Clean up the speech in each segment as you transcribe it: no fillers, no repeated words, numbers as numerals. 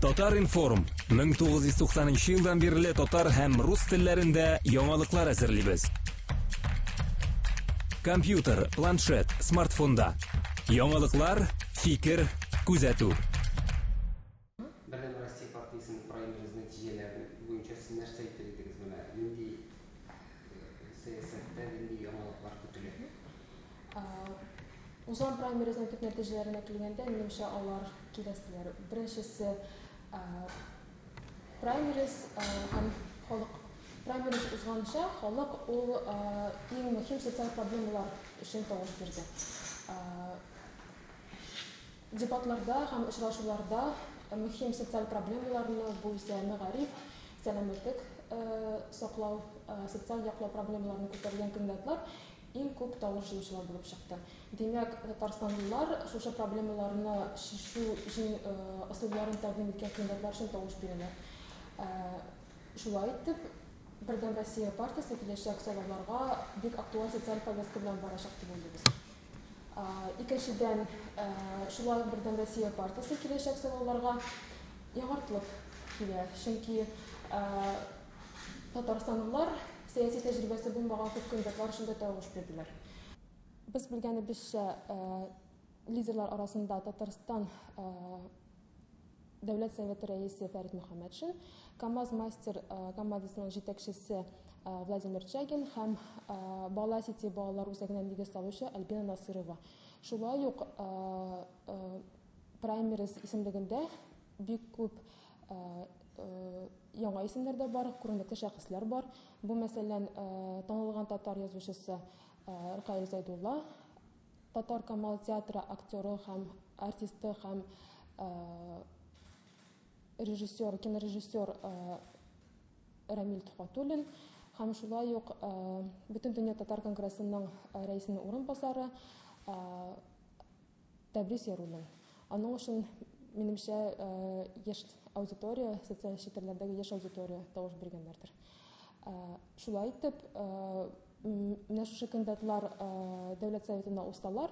Татар-информ 1990 елдан бирле татар һәм рус телләрендә яңалыклар әзерлибез. Компьютер, планшет, смартфонда. Яңалыклар, фикер, күзәтү. Бердәм Россия партиясенең праймериз нәтиҗәләре буенча сез нәрсә әйтер идегез? Менә нинди сәясәттә нинди яңалыклар көтелә? Узган праймеризның төп нәтиҗәләренә килгәндә, минемчә, алар киләселәр. Беренчесе, праймериз һәм халык праймериз узганча, халык ул иң мөһим социаль проблемалар өчен тавыш бирде. Дебатларда һәм очрашуларда мөһим социаль проблемаларны, бу исә мәгариф, сәламәтлек саклау, социаль яклау проблемаларын күтәргән кандидатлар иң күп тавыш җыючылар булып чыкты. Димәк, татарстанлылар шушы проблемаларны чишү ысулларын тәкъдим иткән кандидатлар өчен тавыш бирәләр. Шулай итеп, Бердәм Россия партиясе киләчәк сайлауларга бик актуаль социаль повестка белән барачак дип уйлыйбыз. Икенчедән, шулай ук Бердәм Россия партиясе киләчәк сайлауларга яңартылып килә. Чөнки татарстанлылар сәяси тәҗрибәсе булмаган күп кандидатлар өчен дә тавыш бирделәр. Без белгәнебезчә, лидерлар арасында Татарстан Дәүләт Советы рәисе Фәрит Мөхәммәтшин, КАМАЗ-мастер командасының җитәкчесе Владимир Чагин һәм Бала Сити балалар үзәгенә нигез салучы Альбина Насырова. Шулай ук праймериз исемлегендә бик күп яңа исемнәр дә бар, күренекле шәхесләр бар. Бу, мәсәлән, танылган татар язучысы Ркаил Зәйдулла, Татар Камал театры актеры һәм артисты һәм режиссер, кинорежиссер Рамил Тухватуллин һәм шулай ук Бөтендөнья татар конгрессының рәисенең урынбасары Тәбрис Яруллин. Аның өчен, минемчә, яшь аудитория, социаль челтәрләрдәге яшь аудитория тавыш биргәннәрдер. Шулай итеп, менә шушы кандидатлар Дәүләт Советына узсалар,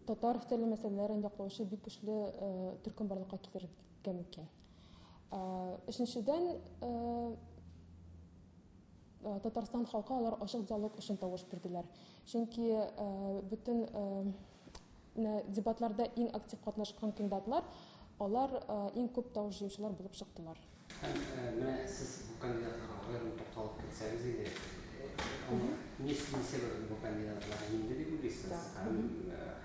татар теле мәсьәләләрен яклаучы бик көчле төркем барлыкка килергә мөмкин. Өченчедән, Татарстан халкы алар ачык диалог өчен тавыш бирделәр. Чөнки бөтен дебатларда иң актив катнашкан кандидатлар, алар иң күп тавыш җыючылар булып чыктылар. Һәм менә сез бу кандидатларга аерым тукталып китсәгез иде, ни сәбәпле бу кандидатлар җиңде дип уйлыйсыз? Һәм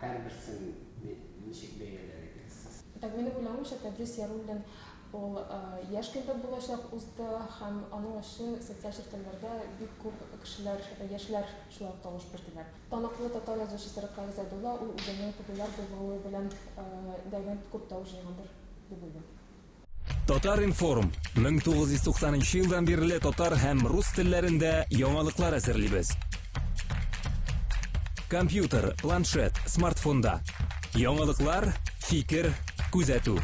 һәрберсен ничек бәяләр идегез сез? Так, минем уйлавымча, Тәбрис Яруллин Ул яшь кендек булачак узды һәм аның өчен социаль челтәрләрдә бик күп кешеләр, яшьләр шулай ук тавыш бирделәр. Таныклы татар язучысы Ркаил Зәйдулла ул үзенең популяр булуы белән дә күп тавыш җыйгандыр дип уйлыйм. Татар-информ 1990 елдан бирле татар һәм рус телләрендә яңалыклар әзерлибез. Компьютер, планшет, смартфонда. Яңалыклар, фикер, күзәтү.